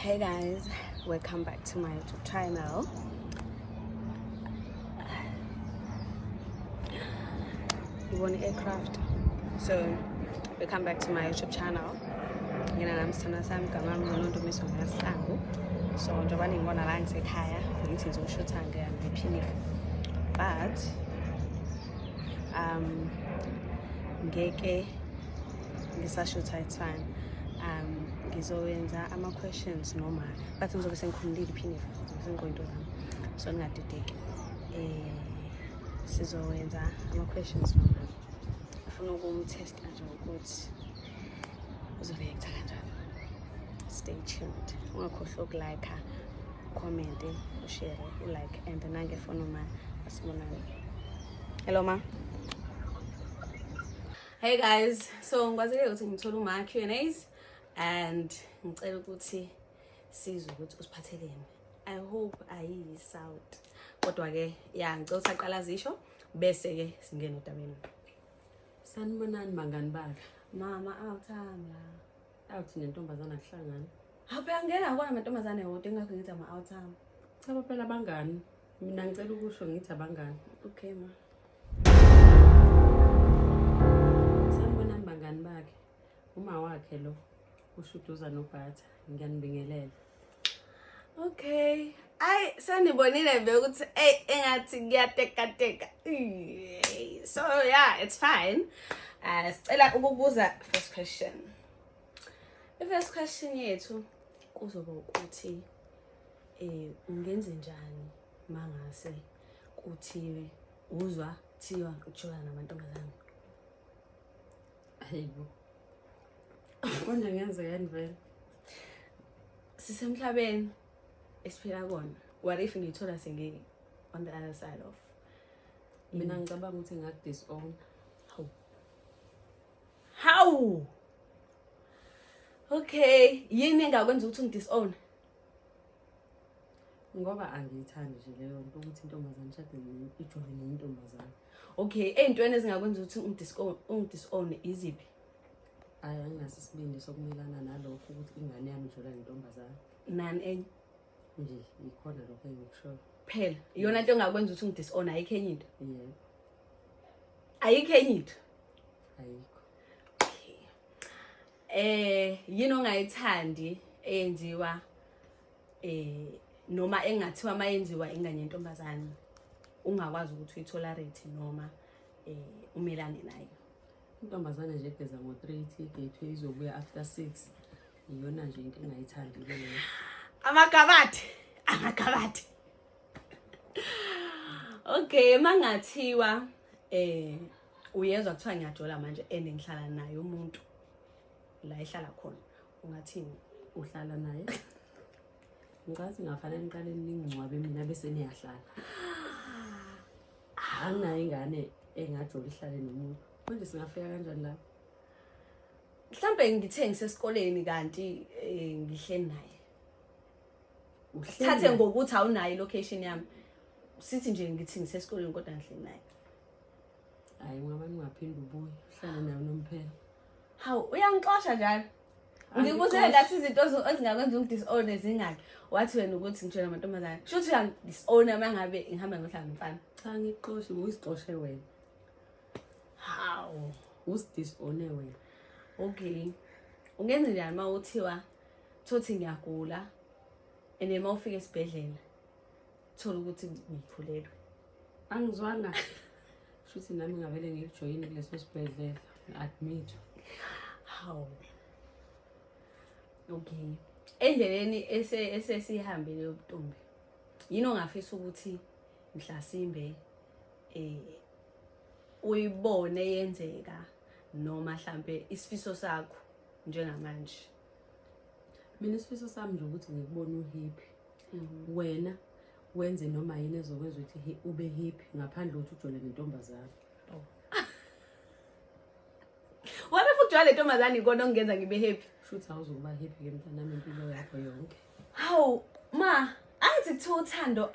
Hey guys, welcome back to my YouTube channel. You want aircraft? So, welcome back to my YouTube channel. Ngina nami sithanda sami igama lami nguNondumiso Ngasihlangu. So njengoba ningibona la ngisekhaya ngithi ngizoshutha ngephinifa. But ngeke ngisashutha, it's fine. Ngizowenza ama-questions noma but ngizobe sengikhumulile iphinifa, ngizobe sengiqoke into zami, so ningadideki. Sizowenza ama-questions noma afuna ukumthesta nje ukuthi uzoreacta kanjani. Stay tuned, ungakhohlwa ukulike, comment, ushare, ulike and nangefoni uma asibonane. Hello ma. Hey guys, so ngikwazile ukuthi ngithole uma Q&As and ngicela ukuthi sizwe ukuthi usiphatheleni. I hope ayiyi-south. Kodwa-ke ya, ngicela ukuthi aqala zisho bese ke singena odabeni. Sanibonani bangani bakhe. Mama, awuthami la. Awuthi nentombazana kuhlangana. Hawu phela ngeke ngakubona amantombazane wodwa, ingakho ngithi ama-awuthami. Cha phela abangani. Mina ngicela ukusho ngithi abangani. Okay ma. Sanibonani bangani bakhe. Uma wakhe lo ushuduza nobhatha. Ngiyanibingelela. Okay. Ay, sanibonile be ukuthi ey engathi kuyatekateka. So yeah, it's fine. Sicela ukubuza first question. I-first question yethu kuzoba ukuthi ungenze njani mangase kuthiwe uzwa thiwa ujola namantombazane? Hayibo. Konje ngenzekani vele? Sisemhlabeni esiphila kona. What if ngithola sengi on the other side of Mina ngicabanga ukuthi ngakudisown. Hawu. How? Okay, yini engakwenza ukuthi ungidisown? Ngoba angiyithandi nje leyo nto ukuthi intombazane ishade ijole nentombazane. Okay, ey'ntweni ezingakwenza ukuthi ungidisown iziphi? Hayi, anginaso isibindi sokumelana nalokho ukuthi ingane yami ijola nentombazane. Nani enye? Nje yikhona lokho engikushoyo. Phela, iyona nto engakwenza ukuthi ungidisown, ayikho enye into. Yebo. Ayikho enye into. Ayikho. Okay. Yini ongayithandi eyenziwa noma engathiwa mayenziwa ingane yentombazane ungakwazi ukuthi uyitolerate noma umelane nayo? Intombazane nje egeza ngo-3 ithi izobuya after 6. Iyona nje into engayithandi ke leyo. Amagabathi, amagabathi. Okay, mangathiwa uyezwa kuthiwa ngiyajola manje and ngihlala naye umuntu la ehlala khona, ungathini? Uhlala naye? Ngicathi ngafanele niqale ningcwabe mina bese niyahlala. Anginayo ingane engajola ihlale nomuntu. Manje singafika kanjani lapho? Mhlambe ngithe ngisesikoleni kanti ngihleli naye. Sithathe ngokuthi awunayo ilocation yami. Sithi nje ngithi ngisesikoleni kodwa ngihleli naye. Hayi, ungabani ungaphinde ubuye uhlale nayo nomphela. Hawu, uyangixosha njalo. Ngikuzele ngathi izinto ezingakwenza ungidisown zingaki. Wathi wena ukuthi ngitshela amantombazane. Kusho ukuthi uyangidisowna uma ngabe ngihamba ngiyohlala nomfana. Cha, ngikuxoshi, uyisixoshe wena. Hawu. Usidisowne wena. Okay. Ungenza njani uma uthiwa thothi ngiyagula and uma ufika esibhedlela thola ukuthi ngikhulelwe? Angizwanga. Shuthi nami ngavele ngikujoyine kuleso sibhedlela, ngi-admit. Hawu. Okay. Endleleni esesihambile yobuntombi, yini ongafisa ukuthi mhlasimbe uyibone yenzeka noma mhlambe isifiso sakho njengamanje? Mina isifiso sami nje ukuthi ngikubone uhappy. Wena wenze noma yini ezokwenza ukuthi ube happy ngaphandle kokuthi ujole nentombazane. Oh. What if ujole nentombazane ikona okungenza ngibe happy? Shuthi awuzokuba happy ke mntanami impilo yakho yonke. Hawu ma, angithi kuthiwa uthando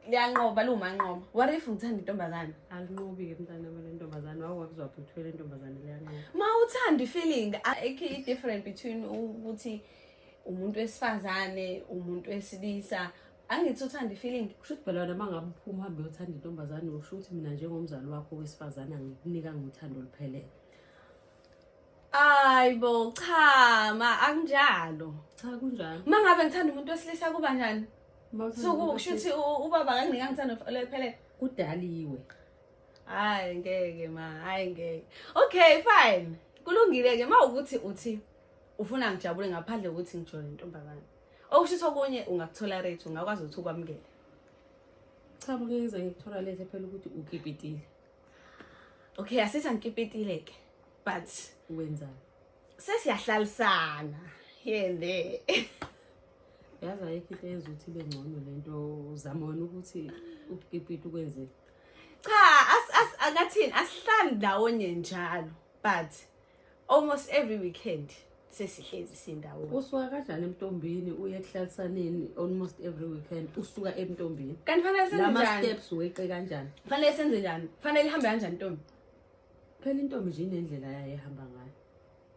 liyanqoba, lumanqoba. What if ngithanda intombazane? Alinqobi ke mntanami le ntombazane, wawakuzwa phi uthwele intombazane liyanqoba. Ma uthanda i-feeling, ayikho i-different between ukuthi Umuntu wesifazane, umuntu wesilisa, angithi uthanda i-feeling. Kusho ukuthi phela wena uma ngabe uphuma uhambe uyothanda intombazane, usho ukuthi mina njengomzali wakho wesifazane angikunikanga uthando oluphelele. Hayi bo, cha ma, akunjalo. Cha, kunjalo. Uma ngabe ngithanda umuntu wesilisa kuba njani? Uma uthanda So umuntu kusho ukuthi ubaba akanginikanga uthando oluphelele. Kudaliwe. Hayi ngeke ma, hayi ngeke. Okay, fine. Kulungile ke mawukuthi uthi ufuna ngijabule ngaphandle kokuthi ngijole intombazane. Okusho ukuthi okunye ungakutholerate, ungakwazi ukuthi ukwamukele. Cha, ngeke ngize ngikutholerate phela ukuthi ukipitile. Okay, asithi angikipitile ke. But wenzani? Sesiyahlalisana here and there. Yazi ayikho into eyenza ukuthi ibe ngcono lento, uzama wena ukuthi ukukipita ukwenze. Cha, as as angathini, asihlali ndawonye njalo, but almost every weekend sesihlezi sindawonye. Usuka kanjani emntombini uye ekuhlalisaneni almost every weekend? Usuka emntombini. Kanti fanele senze Lama njani? steps weqe kanjani? Fanele senze njani? Fanele ihambe kanjani intombi? Phela intombi nje inendlela yayo ehamba ngayo.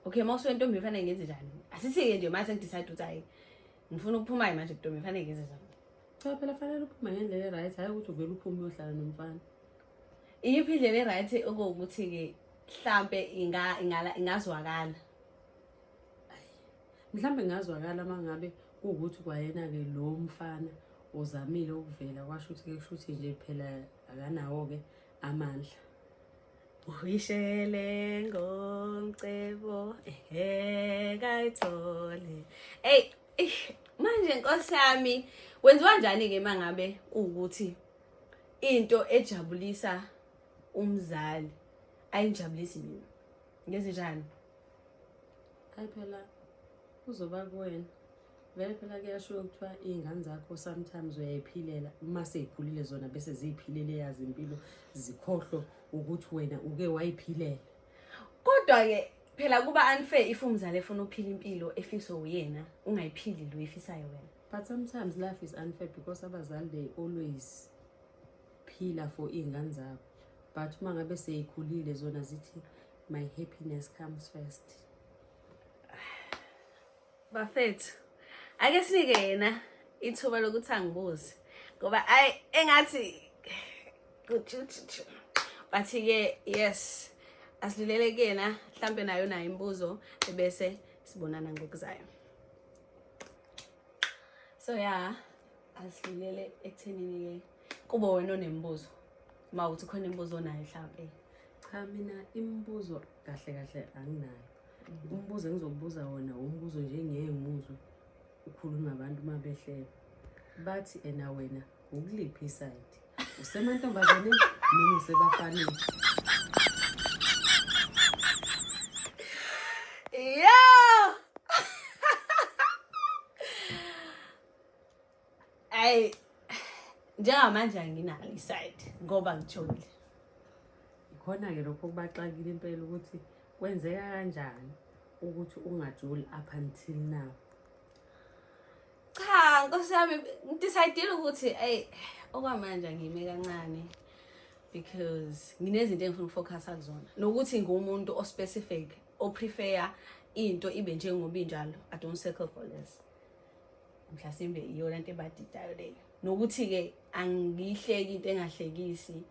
Okay, uma usuke entombini fanele ngenze njani? Asithi-ke nje mase ngidecide ukuthi hayi, ngifuna ukuphuma-ke manje kuntombi, fanele ngenze njani? Cha phela fanele uphume ngendlela e-right, hhayi ukuthi uvele uphume uyohlala nomfana. Iyiphi indlela e-right okuwukuthi-ke mhlampe ingazwakala? Mhlampe ingazwakala uma ngabe kuwukuthi kwayena-ke lo mfana uzamile ukuvela, kwasho ukuthi-ke kusho ukuthi nje phela akanawo-ke amandla. Uyishele ngomcebo engekayithole. Ey, manje nkosi yami, wenziwa kanjani-ke uma ngabe kuwukuthi into ejabulisa umzali ayinjabulisi mina? Ngenze njani? Hayi phela kuzoba kuwena. Vele phela kuyashiwo kuthiwa iy'ngane zakho sometimes uyayiphilela, uma sey'khulile zona bese ziy'philele yazi impilo, zikhohlwe ukuthi wena uke wayiphilela. Kodwa-ke phela kuba unfair if umzali efuna ukuphila impilo efiswa uyena, ungayiphili lo oyifisayo wena. But sometimes life is unfair because abazali they always phila for iy'ngane zabo, but uma ngabe sey'khulile zona zithi my happiness comes first. Bafethu, ake sinike yena ithuba lokuthi angibuze, ngoba ayi engathi but-ke yes, asidlulele kuyena, mhlampe nayo unayo imibuzo, ebese sibonana ngokuzayo. So yeah, asidlulele ekuthenini-ke kube wena onemibuzo, uma uthi khona imibuzo onayo mhlampe. Cha, mina imibuzo kahle kahle anginayo. Umbuzo engizokubuza wona umbuzo nje engiyeke ngimuzwe ukhulunywa abantu uma behlela, bathi ena wena ukuliphi i-side, usemantombazaneni noma usebafaneni? Yeah! Ayi, njengamanje anginalo i-side ngoba ngijolile. Ikhona-ke lokho kubaxakile impela ukuthi kwenzeka kanjani ukuthi ungajoli up until now. Cha, nkosi yami, ngidecide ukuthi ey, okwamanje ngime kancane because nginezinto engifuna ukufocusa kuzona, nokuthi ngumuntu ospecific oprefer into ibe njengoba injalo. I don't settle for less. Mhlasimbe iyona into ebadidayo leyo, nokuthi-ke angiyihleki into engahlekisi.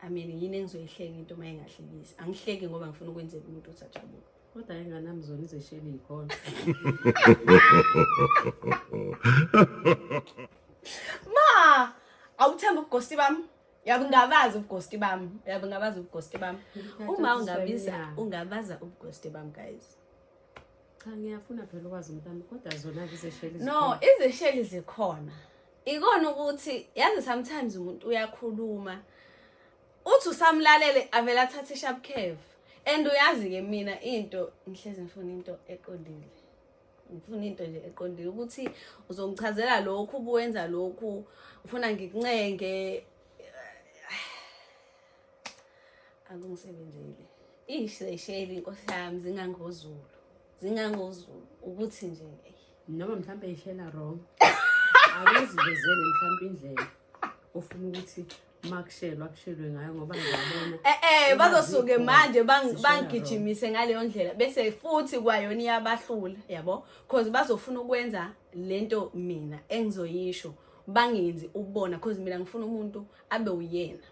I mean, yini engizoyihleka into uma engahlekisi? Angihleki ngoba ngifuna ukwenzela umuntu ukuthi ajabule. Kodwa enganami zona izesheli yikhona. Ma, awuthemba ubugosti bami? Yabe ungabazi ubugosti bami, yabe ungabazi ubugosti bami. Uma ungabiza, ungabaza ubugosti bami, guys. Cha, ngiyafuna phela ukwazi umntami, kodwa zona-ke izesheli No, izesheli zikhona. Ikona ukuthi yazi sometimes umuntu uyakhuluma, uthi usamlalele avele athathe sharp curve, and uyazi-ke mina into ngihlezi ngifuna into eqondile, ngifuna into nje eqondile, ukuthi uzongichazela lokhu ubuwenza lokhu, ufuna ngikuncenge, akungisebenzeli. Ishesheli inkosi yami zingangozulu, zingangozulu ukuthi nje eyi. Noma mhlawumbe ishela wrong, akuzivezele mhlawumbe indlela ofuna ukuthi Uma kushelwa, kushelwe ngayo ngoba ngiyabona. Bazosuke Uma manje zikhona, zishela. Bangigijimise ngaleyo ndlela, bese futhi kwayona iyabahlula, yabo, cause bazofuna ukwenza lento mina engizoyisho, bangenzi ukubona, cause mina ngifuna umuntu abe uyena.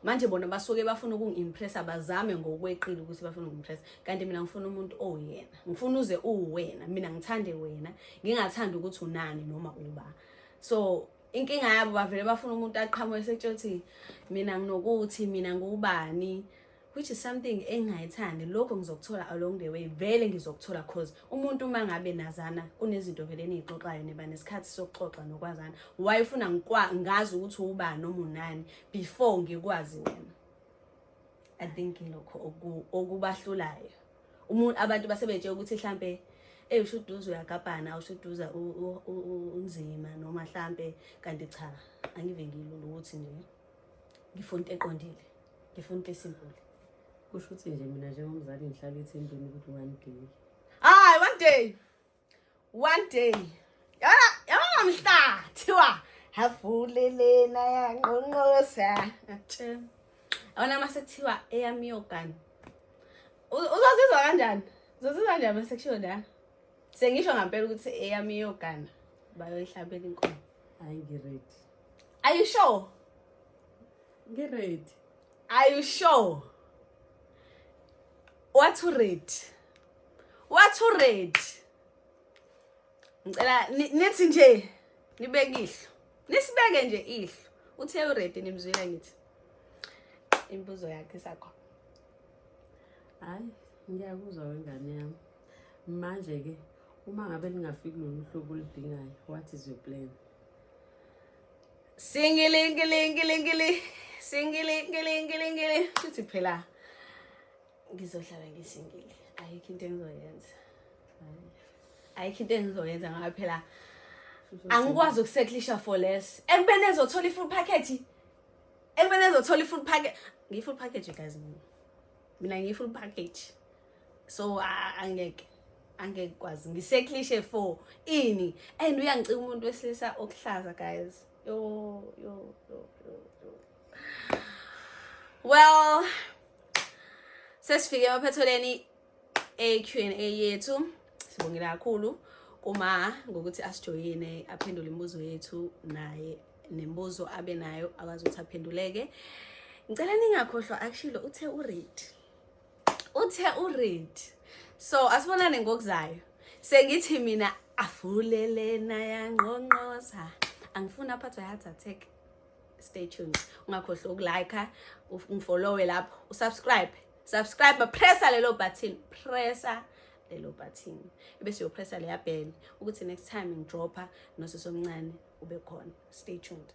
Manje bona basuke bafuna ukungi-impressa, bazame ngokweqile ukuthi bafuna ukungi-impressa, kanti mina ngifuna umuntu owuyena. Ngifuna uze uwena, mina ngithande wena, ngingathandi ukuthi unani noma uba. So inkinga yabo, bavele bafuna umuntu aqhamuke setshela ukuthi mina nginokuthi, mina ngubani, which is something engingayithandi. Lokho ngizokuthola along the way, vele ngizokuthola, cause umuntu uma ngabe nazana kunezinto vele eniy'xoxayo, niba nesikhathi sokuxoxa nokwazana. Why ufuna ngazi ukuthi ubani noma unani before ngikwazi wena? I think lokho okubahlulayo. Umuntu, abantu basebetshe ukuthi mhlambe, ey, ushuduza uyagabhana, ushuduza unzima, noma mhlambe, kanti cha, angive ngilula ukuthi nje ngifuna into eqondile, ngifuna into e-simple. Kusho ukuthi nje mina njengomzali ngihlala ethembeni ukuthi one day. Hayi, one day, one day, yabona, yabona mhla thiwa havulelena yanqonqosa, ngakutshela, yabona mase kuthiwa eyami iyogana, uzozizwa kanjani? Uzozizwa kanjani mase kushiwo la, sengisho ngampela ukuthi eyami iyogana, bayoyihlabela inkomo? Hayi, ngi-ready. Are you sure? Ngi-ready. Are you sure? What, ready? What, ready? Ngicela nithi nje nibeke ihlo, nisibeke nje ihlo. Uthe u-ready, nimzwile ngithi imibuzo yakhe sakho. Hayi, ngiyakuzwa wengane yami. Manje-ke uma ngabe ningafiki lolu hlobo oludingayo, what is your plan? Singilingilingilingili, singilingilingilingili, futhi phela ngizohlala ngi-single. Ayikho into engizoyenza, ayikho into engizoyenza, ngoba phela angikwazi uku-settlisha for less ekubeni ezothola i-full package, ekubeni ezothola i-full package. Ngiyi-full package, guys, mina. Mina ngiyi-full package, so angeke kwazi ngi-settlishe for ini. And uyangicika umuntu wesilisa okuhlaza, guys. Yo, yo, yo, yo, yo. Well, sesifike emaphethelweni e-Q&A yethu. Sibongile kakhulu kuma ngokuthi asijoyine, aphendule imibuzo yethu, naye nemibuzo abe nayo akwazi ukuthi aphenduleke. Ngicela ningakhohlwa, akushilo, uthe u-ready, uthe u-ready. So asibonane ngokuzayo. Sengithi mina avulelena yanqonqoza, angifuni aphathwe heart attack. Stay tuned, ungakhohlwa uku-like, ungi-followe lapho, u-subscribe, subscribe, pressa lelo button, pressa lelo button, ebese uyo-pressa leya bell ukuthi next time ngi-dropha nosisi omncane ube khona. Stay tuned.